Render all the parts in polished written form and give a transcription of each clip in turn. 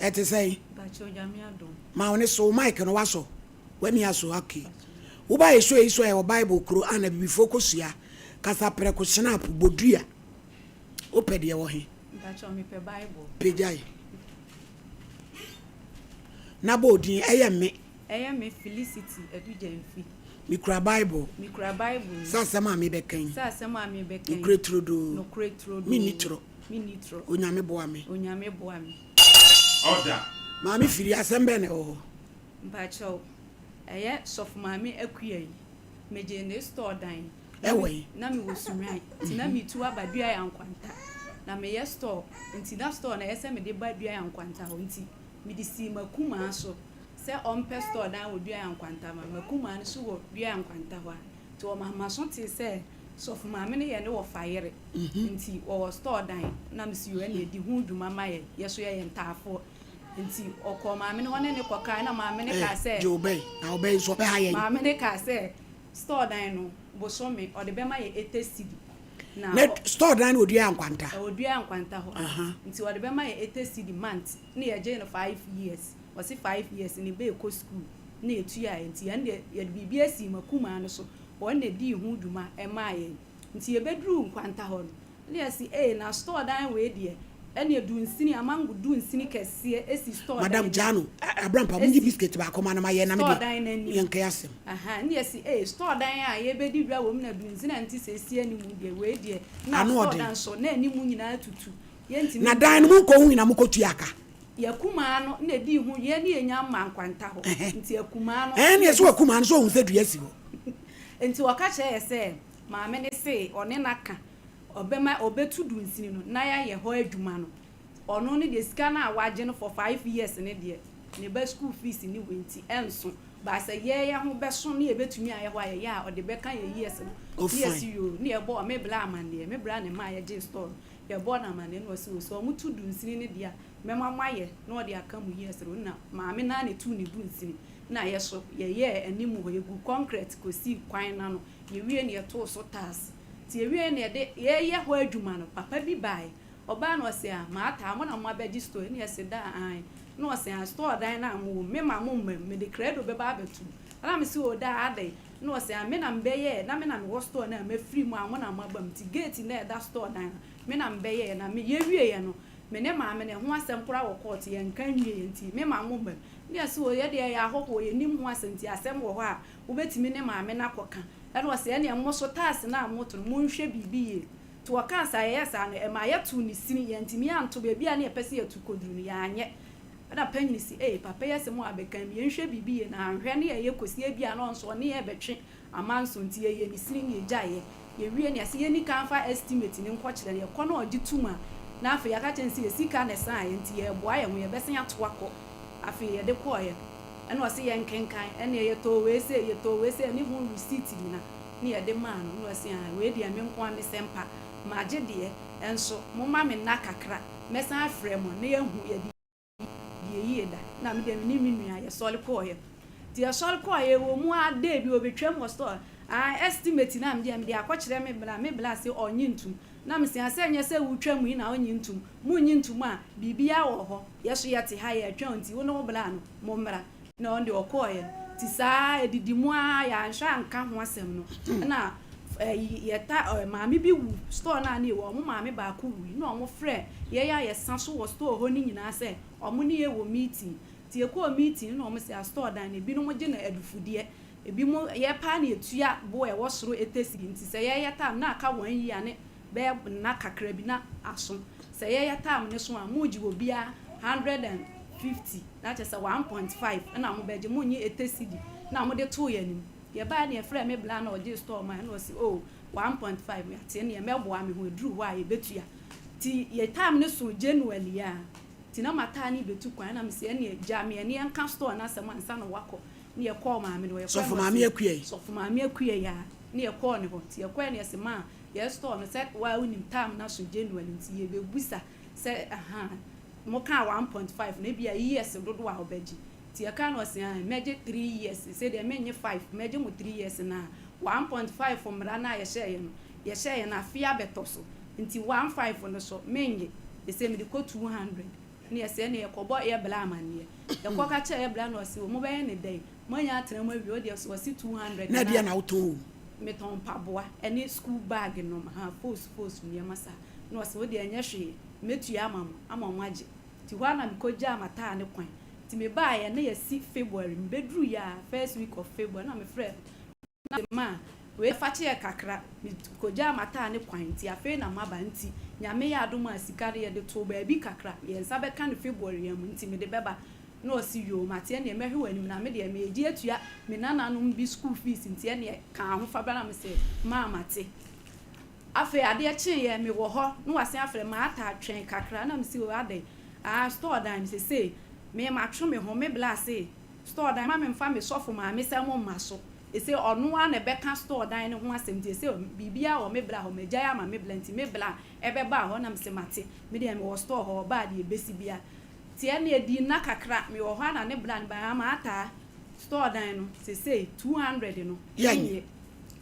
Ɛte sɛn? Ma wo ne so mic no wasɔ. W'ani asɔ okay. Woba yɛ show yi so ɛwɔ Bible kuro a na bibifoɔ kɔsua kasa prɛko schnapp bodua. Wopɛ deɛ wɔ he? Pagyae. Na bɔ odin ɛyɛ me. Ɛyɛ me Felicity Adu-Gyamfi. Mekura Bible. Mekura Bible yi. Sɛ asɛm a mebɛka yi. Sɛ asɛm a mebɛka yi. Nokorɛ turodoo. Nokorɛ turodoo. Menni torɔ. Menni torɔ. Onyame boa me. Onyame boa me. Order. Maame Firi, asɛm bɛn na ɛwɔ hɔ? Mpakyɛw, ɛyɛ Sɔfo Maame Akua yi, megyee ne store dan. Ɛwɔ he? Na mewɔ Sunyani, nti na metu aba Duayaw Nkwanta. Na meyɛ store, nti na store no ɛyɛ sɛ mede ba Duayaw Nkwanta hɔ, nti mede sii m'akumaa so sɛ ɔmpɛ store dan wɔ Duayaw Nkwanta ma me. M'akumaa no nso wɔ Duayaw Nkwanta hɔ a, nti ɔma m'aso tee sɛ Sɔfo Maame no yɛ ne wɔfa yere, nti wɔwɔ store dan. Na mese yoo ɛneɛ di ho dwuma ma yɛn, yɛ so yɛyɛ ntaafoɔ. Nti ɔkɔɔ maame no hɔ ne no kɔkae, ɛna maame no kaa sɛ. Gye wo bɛn, na wo bɛn nso ɔbɛha yɛn. Maame no kaa sɛ, Store dan no, bosome, ɔde bɛma yɛn ete cedi. Na. Na store dan no wɔ Dua Nkwanta? Ɛwɔ Dua Nkwanta hɔ. Nti ɔde bɛma yɛn ete cedi month, na yɛgyee no 5 years. Ɔse 5 years, ne ba ɛkɔ school, na yɛtuaeɛ. Nti yɛn deɛ, yɛde biribi asi m'akumaa no so, wɔn na ɛdii ho dwuma ɛmaa yɛn. Nti yɛbɛduruu Nkwanta hɔ no, na yɛse, ee, na store dan wei deɛ, ɛne dunsini, amango dunsini kɛseɛ esi store dan. Madam Jano, Abrampa, mo nye biscuit baako ma no ma yɛ na me store dan n'anim. Yɛn kɛ asɛm. Aha, ne yɛsi ee, store dan a yɛbɛdi dwa wɔ mu na dunsini a nti sɛ esi anim deɛ, wei deɛ na Ano store ɔden. Dan so na anim nyinaa tutu, yɛntumi. Na dan no mu nkɔ ho nyinaa mo kɔ tua aka. Yɛkumaa no na edi ho yɛn ne yɛnya mma Nkwanta hɔ, nti akumaa no. Ɛn ne yɛsɛ wakumaa no so ohun sɛ dua si hɔ. Nti ɔka kyerɛ yɛ sɛ maame ne se ɔne n'aka ɔbɛma ɔbɛtu dunsini no na yɛayɛ hɔ adwuma no. Ɔno ne deɛ, sika no a wagye no for 5 years ne deɛ, ne ba school fees ne wei nti ɛnso baasa yɛyɛ ho bɛso ne yɛbɛtumi ayɛ hɔ a yɛyɛ a ɔde bɛka yɛ years no. Oh, ne fine. Yɛsi yoo, ne yɛbɔ me bla amanneɛ, me bla ne ma a yɛgye store no, yɛbɔ no amanneɛ na ɔsi o sɛ ɔmo tu dunsini ne deɛ a, mɛma mo ayɛ na ɔde aka mu years no. Na maame naa ne tu ne dunsini na yɛ so yɛyɛɛ anim hɔ, yɛgu concrete kɔsii kwan n'ano. Yɛwie ne yɛtoo so tiles, nti yɛwie ne yɛde yɛyɛ hɔ adwuma no, papa bi baeɛ. Ɔbaa na ɔsɛ a maataa mo na mo abɛgye store ne. Yɛsɛ da an na ɔsɛ a store dan na mo wɔ me ma mo mma mu, mede credo bɛba abɛto mu. Ɛna me sɛ o da adɛn? Na ɔsɛ a me na mbɛyɛ na me na mewɔ store na mafiri mu a mo na mo aba mu, nti gate na ɛda store dan no, me na mbɛyɛ na me yɛwie yɛ no, me ne maame ne ho asɛm koraa wɔ court, yɛnka nwie yɛ, nti me ma mo mma mu. Ne yɛsɛ o, yɛdeɛ yɛ ahɔhoɔ, yɛnim ho asɛm, nti asɛm wɔ hɔ a wobɛtumi ne maame no akɔka. Ɛna ɔsɛ ɛneɛ mo so tiles no a moto no, monhwɛ biribi yie. Nti wɔkaa saa, yɛyɛ saa no, ɛma yɛto ne sini, yɛntumi anto baabi a ne yɛpɛ sɛ yɛto kɔduru no, yɛanyɛ. Ɛna panyini si ee, papa yi asɛm a abɛka mi, yɛnhwɛ biribi yie na anhwɛ ne yɛyɛ kɔsi ebi a na ɔnso ɔne yɛ bɛtwe amanso, nti yɛyɛ ne sini ne yɛgyaeɛ. Yɛwie ne yɛsɛ yɛni kan fa estimate ne nkɔkyerɛ no, yɛkɔ na ɔgye tum a, na afei yɛaka kyerɛ no sɛ yɛ sika ne san yɛ, nti yɛboa yɛn ho, yɛbɛsen ato akɔ. Afei yɛde kɔɔyɛ no, ɛna ɔsɛ yɛn kenkan, ɛna yɛtɔɔ wei sɛ yɛtɔɔ wei sɛ ɛne ho receipt nyina ne yɛde maa no. Na ɔsɛ ah, wei deɛ me nko a mesɛ mpa magye deɛ, ɛnso momma me nna kakra, mɛsan afrɛ mo na yɛahu yɛde deɛ yie da. Na me deɛ, me ne me nua yɛsɔre kɔɔyɛ, nti yɛsɔre kɔɔyɛ wɔ mu a, day bi obɛtwam wɔ store ah, estimate na me deɛ mede akɔkyerɛ me bla, me bla sɛ ɔnye ntum, na me sɛ asɛ nyɛ sɛ wotwa mu yi na ɔnye ntum, munyi ntum a biribiara wɔ hɔ, yɛso yɛte ha yɛtwɛn, nti wo ne wo bla no mo mmra. Na ɔno deɛ ɔkɔɔyɛ, nti saa edidi mu a yɛanhwɛ anka ho asɛm no, ɛna ɛyi yɛta maame bi wu store naa ne wɔ ɔmo maame baako wu na ɔmo frɛ yɛyɛ a yɛsa so wɔ store hɔ ne nyinaa sɛ ɔmo ne yɛ wɔ meeting. Nti yɛkɔɔ meeting na ɔmo sɛ a store dan no, ebinom gye no adufudeɛ, ebi mo yɛ paa na etua bo a ɛwɔ soro 80 cedi. Nti sɛ yɛyɛ time na aka wɔn yi a ne bɛyɛ nna kakra bi na aso, sɛ yɛyɛ time ne so a, mo gye obiara 150, na kyerɛ sɛ 1.5 ɛna mo bɛgye, mo nye 80 cedi na mo de too yɛn anim. Yɛbaa ne yɛfrɛ me bla na ɔgye store ma na ɔsi oh, 1.5 yɛate ne yɛmɛboa me ho, eduru hɔ a yɛbɛtua. Ti yɛ time ne so January a, nti na mataa ne bɛtu kwan na mesɛ ɛneɛ gya me ɛne yɛnka store no asɛm ansa na wakɔ. Ne yɛkɔɔ maame no, yɛkɔɔ Sɔfo Maame Akua yi. Sɔfo Maame Akua yi a, ne yɛkɔɔ ne hɔ. Nti yɛkɔɛ ne yɛsɛ maa yɛ store no sɛ waa wonim time no so January, nti yɛbɛbusa sɛ aha mo kaa 1.5 na ebi a years dodoɔ a wɔbɛgye. Nti yɛka no, ɔsɛ ah, mɛgye 3 years, sɛ deɛ menye 5, mɛgye mo 3 years na 1.5 mmara no a yɛhyɛeɛ no, yɛhyɛeɛ no afe abɛtɔ so, nti 1.5 no so menye, ɛsɛ mede kɔ 200. Ne yɛse ɛneɛ yɛkɔbɔ yɛ bla amaneɛ. Yɛkɔ ka kyerɛɛ yɛ bla na ɔse o mobɛyɛ ne dɛn? Moanya atena mu awie wodeɛ so ɔse 200 Na na deɛ na wotɔn wɔ mu? Metɔn mpaboa ɛne school bag nom ahaa fos fos nneɛma saa. Na ɔse wodeɛ ɛnyɛ hwee mɛtua ama mo ama ɔmo agye. Nti hɔ ara na mekɔ gyaa m'ataa ne kwan. Nti mebaeɛ na yɛasi February mebɛduruiɛ ara first week of February na mefrɛɛ Na me maa wei fakyeɛ kakra, me kɔgyaa m'ataa ne kwan nti afei na maba nti Nyame yɛ adom a sika no yɛde too baabi kakra yɛn nsa bɛka no February yi mu nti mede bɛba. Na ɔse yoo mate ɛneɛ mɛhwɛ w'anim na medeɛ meegye atua me nananom bi school fees nti ɛneɛ ka ho fa bra na mese maa mate. Afei adeɛ kyeeɛ mewɔ hɔ na wasan afrɛ Martha twɛn kakra na mese oo adɛn aa store dan me sesei me matwe me ho me bla se Store dan ma me nfa me sɔfo maame sɛ mo mma so ese ɔno ara na ɛbɛka store dan no ho asɛm nti ese biribiara wɔ me bra hɔ magyae ama me bla nti me bla ɛbɛba hɔ na mese mate me deɛ mewɔ store hɔ ɔbaa deɛ ɛbɛsi bia nti ɛne ɛdii nna kakra mewɔ hɔ a na ne bla no bae ama ataa store dan no sesei 200 no Yɛnyɛ. ɛnyɛ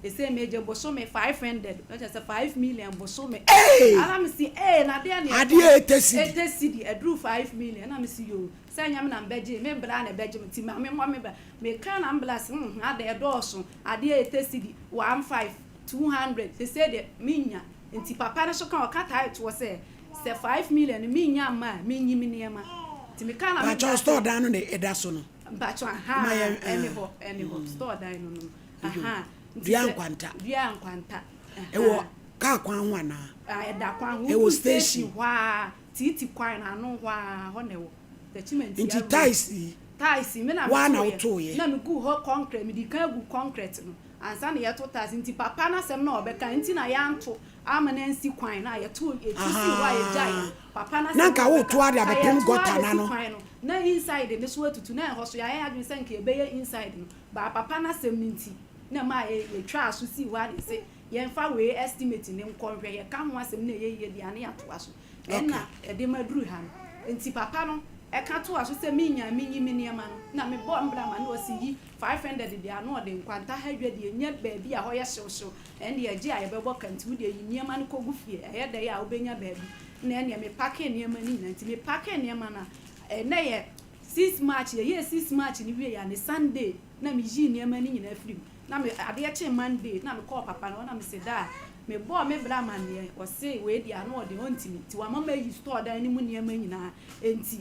ese megye bosome 500 na kyerɛ sɛ 5 million bosome Ee! ana mese ee na adeɛ ne Adeɛ ɛtɔn ɛtɛ sidi. ɛtɛ sidi ɛduru 5 million na mese yoo Sɛ ɛnyɛ me na mebɛgyee, me bra na ɛbɛgye me, nti ma memmɔ me bra. Meka na me bra se, hmm, adɛn, ɛdɔɔso, adeɛ eighty cedi, one five, 200, sesei deɛ mennya. Nti papa no nso ka, ɔka tae toɔ sɛ, sɛ 5 million no mennya mma a, menyi me nneɛma. Nti meka na me Pakyɛw bra se. store dan no na ɛda so no? Mpakyɛw, Ma ahaa, yɛn, ɛne ah. hɔ, ɛne hɔ, store dan no no, Yo, ahaa. Nti Dua sɛ, Nkwanta. Dua Nkwanta, Ɛwɔ ahaa. kaa kwan ho anaa? Ah, ɛda kwan ho, Ɛwɔ woduru station station? hɔ ara, Tiiti kwan no ano hɔ ara, hɔ na ɛwɔ. Techiman Nti Tia Road. tiles yi, Tiles yi, me na woa na metoeɛ. wotoeɛ? Na meguu hɔ concrete, mede kan guu concrete no ansa na yɛto tiles. Nti papa no asɛm no a ɔbɛka nti na yɛanto amma no ansi kwan no a yɛtoo, yɛtu sii hɔ a yɛgyaeɛ no. Ahaa. Papa no Na asɛm nka a ɔbɛka, woto ara de ka abɛpem yɛto ara gutter no bɛsi ano. kwan no, na inside no so atutu. Na ɛhɔ so yɛayɛ yɛn adwene sɛ nka yɛbɛyɛ inside no, but papa no asɛm no nti na ɛmaa yɛ, yɛtwaa so sii hɔ ara na yɛse yɛmfa wei estimate no nkɔ nhwɛ, yɛka ho asɛm na ɛyɛ yie deɛ a na yɛatoa so. Ɛnna ɛde ma duru ha no. Nti papa no ɛka toa so sɛ mennya menyi me nneɛma no. Na mebɔɔ me bra ma no ɔse yi 500 deɛ ano ɔde nkwanta ha dwa deɛ nya baabi a hɔ yɛ hyewhyew ɛndeɛ gye a yɛbɛbɔ ka nti wodeɛ yi nneɛma no kɔgu fie ɛyɛ dɛn a wobɛnya baabi. Na ɛnneɛ me pakee nneɛma no nyinaa nti me pakee nneɛma no a ɛnɛ yɛ 6 March yɛyɛɛ 6 March no wieɛ a ne Sunday na meyii nneɛma no nyinaa firi mu. Na me adeɛ kyee Monday na me kɔɔ papa no hɔ na me se daa me bɔɔ me bra amaneɛ ɔse wei deɛ ano ɔden ɔntimi nti wama mayi store dan no mu nneɛma nyinaa nti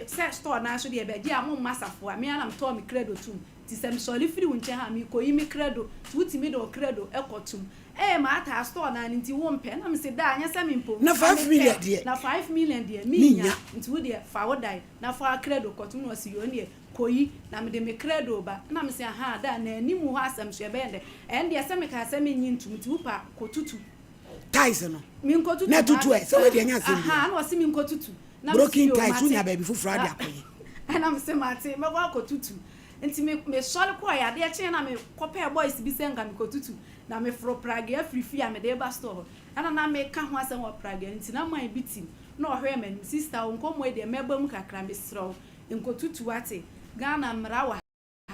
sɛ store dan so deɛ bɛgye a mo mma safoa me ara na me tɔɔ me credo tum nti sɛ me sɔre firi wo nkyɛn ha me kɔ yi me credo nti wotumi de wo credo kɔ tum ee maataa store dan no nti wo mpɛ na me se daa nyɛ sɛ me mpɛ o Na na 5 me million pɛ deɛ na 5 million deɛ me me nya nya. nti wo deɛ fa wo dan na fa credo kɔ tum na ɔse yoo ɛnneɛ Kɔ yi, na mede me krado reba. Ɛna mese, Ahaa, da, na anim hɔ asɛm so ɛbɛyɛ dɛn? Ɛndeɛ sɛ mekaa sɛ mennye ntom nti wopɛ a, kɔtutu. Tiles no, Menkɔtutu na tutu m'ade. ɛ, sɛ wei deɛ ɛnyɛ asɛm Ahaa, biara. ɛna ɔse menkɔtutu. Na mese, Broken Yoo, tiles, mate. wonya baabi foforɔ ade akɔyɛ. Ɛna mese, Mate, mɛkɔ akɔtutu. Nti me, mesɔre kɔeɛ, adeɛ kyeeɛ na mekɔpɛɛ boys bi sɛ nka mekɔtutu. Na meforo pragea firi fie a mede reba store hɔ. Ɛna na meka ho asɛm wɔ pragea no nti, na man bi te mu. Na ɔhwɛɛ m'anim, Sister, wo nkɔmmɔ yi deɛ mɛba mu kakra, mesrɛ wo. Nkotutu wate. Ghana mmara wɔ ha.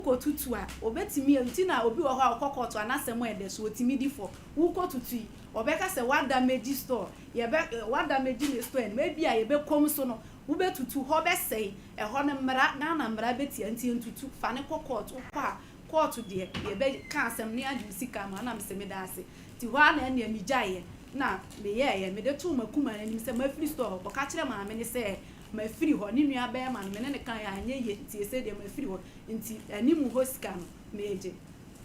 Wokɔ tutu a, obetumi nti na obi wɔ hɔ a ɔkɔ court a n'asɛm ɛdɛ so otumi di fɔ. Wokɔ tutu yi, ɔbɛka sɛ wa damage store, yɛbɛ wa damage ne store anim, ebia yɛbɛkɔ mu so no, wobɛtutu, hɔ bɛsɛe, ɛhɔ no mmara, Ghana mmara bɛtia nti ntutu, fa no kɔ court, wokɔ a, court deɛ yɛbɛka asɛm no yɛagye wo sika ama wo, na mese meda ase. Nti hɔ ara na ɛnneɛ megyaeɛ na meyɛɛyɛ, mede too m'akumaa no anim sɛ mafiri store hɔ, kɔka kyerɛ maame no sɛ Mafiri hɔ, ne nua barima no, me ne no kaeɛ a, anyɛ yie, nti seesei deɛ mafiri hɔ, nti anim hɔ sika no, meregye.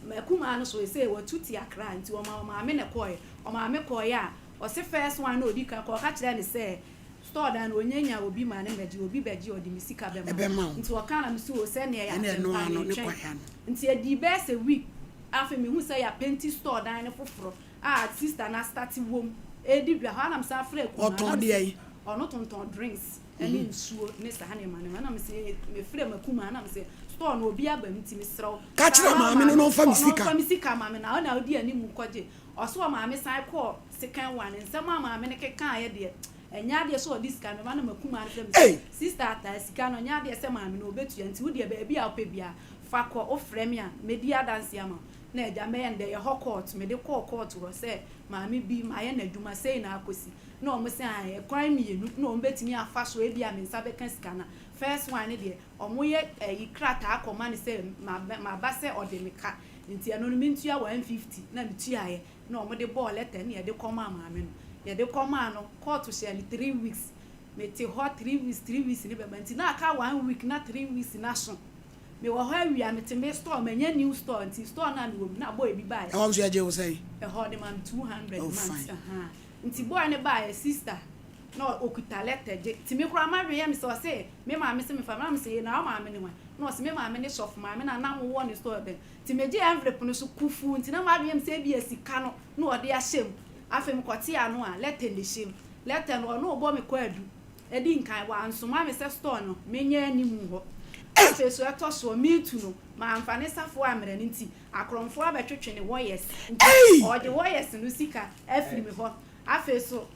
M'akumaa no so, seesei watu te Accra, nti ɔma ɔmaame na ɛkɔeɛ. Ɔmaame kɔeɛ a, ɔse first one no a ɔdi kan kɔeɛ, ɔka kyerɛɛ no sɛ, store dan no, ɔnnya obi ma no mmɛgye, obi bɛgye a, ɔde me sika bɛma no. Ɛbɛma wo. Nti ɔkaa na mese oo, sɛdeɛ ɛyɛ Ɛne ɛno asɛmpa, ano, ne meretwɛn. kwan ano. Nti ɛdii bɛyɛ sɛ week, afei mehu sɛ yɛapenti store dan no foforɔ, a sister no astate wom redi dwa hɔ a na mesan frɛ akumaa na Ɔtɔn mese deɛn? ɔno tontɔn drinks ne nsuo ne saa nneɛma nneɛma na mese mefrɛ m'akumaa na mese store no obi aba mu nti mesrɛ wo Ka san kyerɛ ma maame no na maame ɔmfa me na sika. ɔmfa me sika ma me na ɔna odi anim kɔgye ɔse ɔmaame san kɔɔ second one nsɛm a maame no kekaeɛ deɛ ɛnyɛ adeɛ sɛ ɔde sika no bɛma na m'akumaa no frɛ me sɛ Ei! sister ataa sika no ɛnyɛ adeɛ sɛ maame no ɔbɛtua nti wodeɛ baabi a wopɛ biara fa kɔ wofrɛ me a mɛdi adanseɛ ama wo. Na agya mɛyɛ no dɛ, yɛhɔ court, mede kɔɔ court hɔ sɛ maame bi mayɛ no adwuma sei na akɔsi. Na wɔn se ae, ɛkwan mmienu na wɔn bɛtumi afa so ebia me nsa bɛka sika no a. First one no deɛ, wɔyɛ ɛyi krataa kɔma no sɛ maba sɛ ɔde me ka, nti ɛno no mentua 150, na metuaeɛ. Na wɔde bɔɔ letter na yɛde kɔmaa maame no. Yɛde kɔmaa no, court hyɛɛ no 3 weeks. Mete hɔ 3 weeks, 3 weeks ne bɛba, nti na aka one week na 3 weeks no aso. Mewɔ hɔ awia, mete me store, manya new store, nti store no a mewɔ mu na boy bi baeɛ. Ɛhɔ nso yɛgye wo sɛn? Ɛhɔ de ma me 200 Oh, months. fine. Aha. Nti boy ne baeɛ, sister, na ɔkuta letter gye, nti me koraa madwene yɛ me sɛ ɔse me maame se mefa na me sɛ na wo maame ne hwan, na ɔse me maame ne sɔfo maame na na mowɔ ne store bɛn. Nti megye envelope no so kufu, nti na madwene yɛ me sɛ ebi sika no na ɔde ahyɛ mu. Afei mekɔte ano a, letter ne hyɛ mu. Letter no, ɔno ɔbɔ me kɔ adu ɛdi nkan, wansoma me sɛ store no menyɛ anim hɔ. Afei so ɛtɔ soɔ meetu no, mamfa ne safoa ammerɛ no, nti akorɔmfoɔ abɛtwetwe ne wɔyɛs, nti Ei! ɔde wɔyɛs no sika afiri me hɔ. Afei so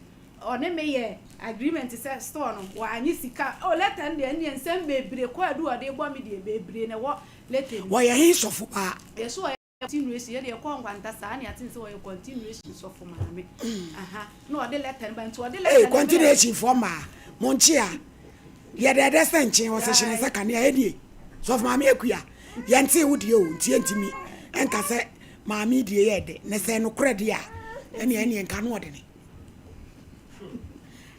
ɔne me yɛ agreement sɛ store no wanye sika o. Letter no deɛ, ɛneɛ nsɛm bebree kɔ adu ɔde bɔ me deɛ, bebree na ɛwɔ letter no. Wɔyɛ he sɔfo paa? Yɛso ɔyɛ continuation, yɛde ɛkɔ nkwanta saa ne ate sɛ ɔyɛ continuation sɔfo maame. Aha, na ɔde letter no ba, nti ɔde letter Ee no brɛ. Continuation foɔ mmaa mo nkye a yɛdɛdɛ sɛ nkyen wɔsɛ hyene sɛ kanea. Ɛnie sɔfo maame Akua, yɛnte wo deɛ o, nti yɛntimi ɛnka sɛ maame die yɛ dɛ, na sɛ nokorɛ deɛ a, ɛneɛ nka no ɔde ne.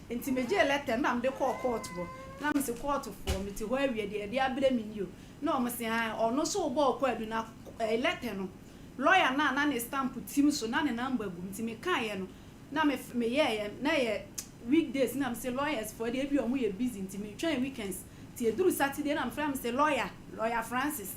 Nti megye letter no na mede kɔɔ court hɔ, na mese courtfoɔ, mete hɔ awie deɛ yɛde abrɛ me nie o. Na ɔmo se ah, ɔno nso wobɔ ɔkɔ adu na letter no, lawyer no a na ne stamp tim so na ne number gu mu, nti mekaeɛ no na me meyɛɛyɛ na yɛ weekdays, na mese lawyers foɔ deɛ ebi ɔmo yɛ busy, nti metwɛn weekends. Nti eduru Saturday na mefrɛ, me se lawyer Francis,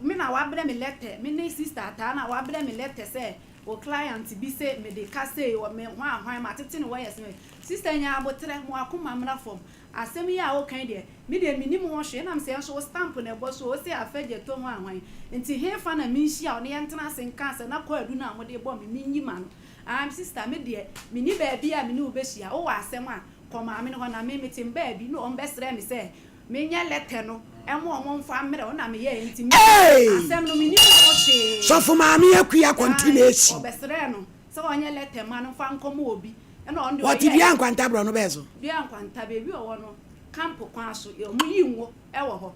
me na wabrɛ me letter, me ne sister ataa na wabrɛ me letter sɛ o client bi sɛ mede ka sei wɔ me hwan hwan ma tete ne wɔyɛ sɛ sister nya abotrɛ mo akoma mmra fam. Asɛm yi a wokan deɛ, me deɛ menim ho hwee, nam sɛ nso wo stamp na ɛbɔ so o sɛ afɛgye to ho ahwan, nti hefa na menhyia wo ne yɛntena ase nka sɛ na kɔ adu no a mode bɔ me menyi ma no. Ah, sister, me deɛ menni baabi a me ne wo bɛhyia. Wowɔ asɛm a, kɔ maame no hɔ, na me mete baabi na ɔmo bɛsrɛ me sɛ menyɛ letter no ɛmo ɔmo mfa mmerɛ wo na meyɛ, nti me Hey! asɛm no menim ho hwee. Sɔfo maame Akua continuation. Ɔbɛsrɛ no sɛ ɔnyɛ letter ma no mfa nkɔmɔ obi, ɛna ɔno deɛ wɔte ɔyɛ. Dua nkwanta borɔ no bɛɛ so. Dua nkwanta beebi ɔwɔ no, camp kwan so, ɔmo yi ngo ɛwɔ hɔ,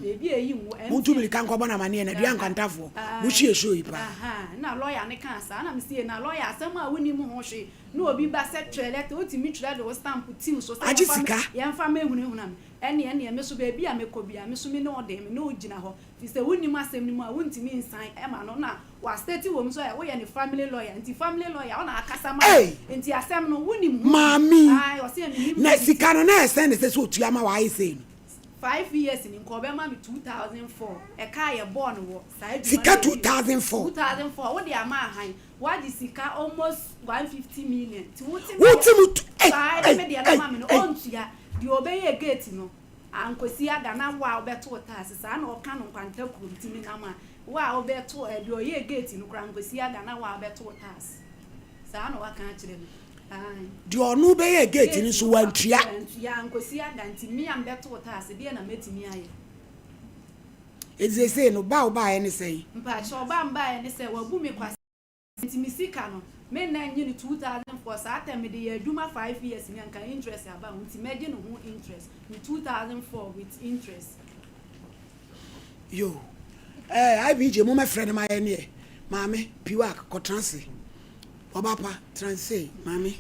beebi a eyi ngo. Muntu mirika nkɔbɔ no amanneɛ na dua nkwantafoɔ mohyie show yi paa. Aha, na lawyer ne kaa saa, na mesi na lawyer, asɛm a wonim ho hwee na obi ba sɛ twerɛ letter, wotumi twerɛ de wo stamp tim so sɛ Agye yɛmfa sika. Yɛmfa mɛhunahuna me. Ɛneɛ me so baabi a mekɔ bia, me so me ne ɔde me ne wo gyina hɔ, fi sɛ wonim asɛm no mu a, wontumi nsan ɛma no na wastate wɔ mu so ɛ woyɛ ne family lawyer, nti family lawyer ɔna akasa ma Ei! no, nti asɛm no wonim ho. Maame. Ai, ɔsɛ menim Na ho bi. Sika no na ɛsɛn ne sɛ otua ma waayɛ sei no. 5 years ni nka ɔbɛma me 2004, ɛka yɛ bɔɔ no wɔ saa adwuma Sika no yɛ. 2004. 2004 wode ama ahan, wagye sika almost 150 million, nti wote Wote mu saa ei, ɛde me deɛ ei, no ma me no ei. Ɔntua deɛ ɔbɛyɛ gate no ankosi aga na wo a wobɛto wo taase saa na ɔka no nkwanta kurom, nti menam a, wo a wobɛto ɛ deɛ ɔyɛ gate no koraa ankosi aga na wo a wobɛto wo taase saa na waka akyerɛ me. Ae. Deɛ ɔno bɛyɛ gate no so wantua. Wantua ankosi aga, nti me a mbɛto wo taase deɛ na mɛtumi ayɛ. Ɛti sesei no ba wo baeɛ ne sɛn? Mpakyɛ, ɔba mbaeɛ ne sɛ wabu me kwase, nti me sika no me nna nye no 2004. Saa time mede yɛ adwuma 5 years ni, anka interest aba ho, nti mɛgye ne ho interest ne 2004 with interest. Yo, ibj mo mɛfrɛ no ma yɛ neɛ. Maame piwak kɔtena ase, ɔba pa tena ase, maame.